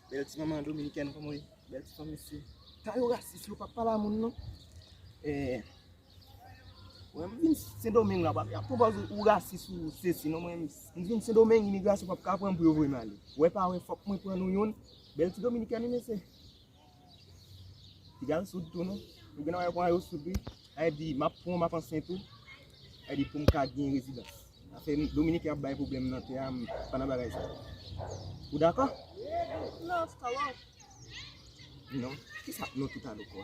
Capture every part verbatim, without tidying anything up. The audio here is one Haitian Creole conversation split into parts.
Bèl ti manman dominikèn kòman w ye? Bèl ti fanm mesye. Tan yo rasis, yo p ap pale a moun non. Eh, mwen m vin Sendomeng la, pa ap pran pòz ou rasis ou sesi non. Mwen m vin Sendomeng, imigrasyon p ap ka pran m pou yo voye m ale. Wè pa wè, fòk mwen pran nou youn. Bèl ti dominikèn wi mesye. Piga l soud tou non. Ou gen wè pran yo soud wi. Ay di m ap pran w, m ap ansent ou. Ay di pou m ka gen rezidans. Afè dominiken ap bay pwoblèm nan tè a, m pa nan bagay sa. Ou dakò? Non, salòp. Non. Kisa non tout alò kwa?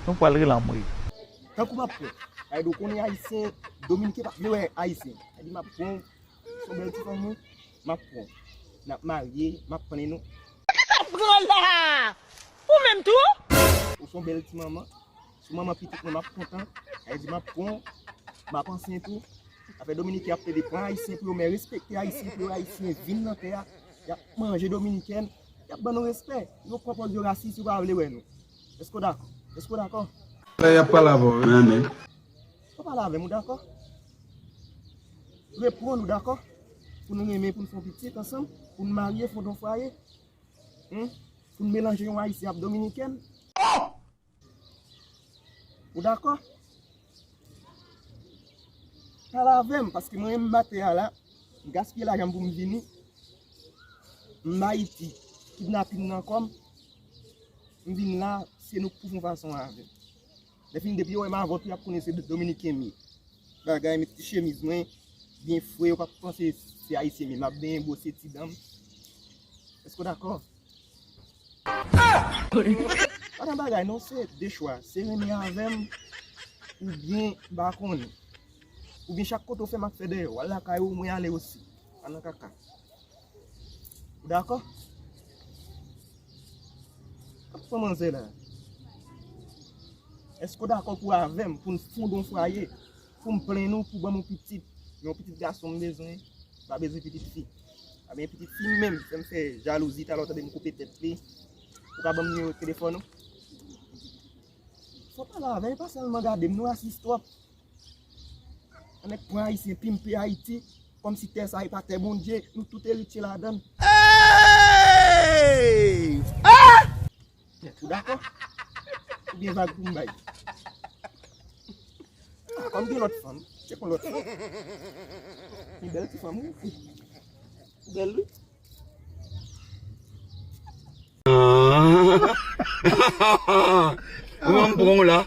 Nou pral rele anmwe. Tankou m ap pran. Ay di w konnen ayisyen, dominiken pa vle wè ayisyen. Ay di m ap pran w. Son bèl ti fanm wi. M ap pran w. N ap marye, m ap pran nou. Kisa pran la? Ou menm tou? Ou son bèl ti manman. Sou manman pitit mwen, m ap kontan. Sa vle di m ap pran w, m ap ansent ou. Afè dominiken ap plede pran ayisyen pou yo, men respekte ayisyen pou yo, ayisyen vin nan tè a. Y ap manje dominikèn, y ap ban nou respè. Yo pran pòz yo rasis, yo pa vle wè nou. Èske w dakò? Èske w dakò? Lè y ap pale avè w, renmen. Fò pale avè m, ou dakò? Reponn ou dakò? Pou n renmen, pou n fè yon pitit ansanm, pou n marye, fonde yon fwaye. Hmm? Pou n melanje yon ayisyen ak dominikèn. Ou dakò? Pale avè m, paske mwen menm maten an la, m gaspiye lajan m pou m vini. M Ayiti, kidnapin nan kò m. M vin la, se nou k pou fè yon fason avè m. Lè fini, depi yo wè m avè w tou, y ap konnen se dominiken m ye. Bagay, met ti chemiz mwen byen fre, yo p ap panse se ayisyen m ye. M ap benyen bwose ti dan m. Èske w dakò? Pa nan bagay non, se de chwa. Se renmen avè m, oubyen m pa konnen. Oubyen chak kote w fè m ap fè dèyè w. Al lakay ou, mwen ale osi. Pa nan kaka. Ou dakò? Ap pran manzè la. Èske w dakò pou avè m, pou n fonde yon fwaye, pou m plenn ou, pou ban m yon pitit? Yon pitit gason m bezwen, m pa bezwen pitit fi. A byen pitit fi m menm, fè m fè jalouzi, talè w tande m koupe tèt li. Ou ka ban m nimewo telefòn ou? Fò pale avè l, pa sèlman gade m, nou rasis twòp. Ann nèg pran ayisyen, pimpe Ayiti, kòmsi tè sa e pa tè Bondye, nou tout eritye ladan l. Hey! Ah! Ou dakò? Ou gen vag pou m bay? Ah, kòm gen lòt fanm, tchek yon lòt fanm. Yon bèl ti fanm, wi. Ou bèl, wi. Ou menm pran w la.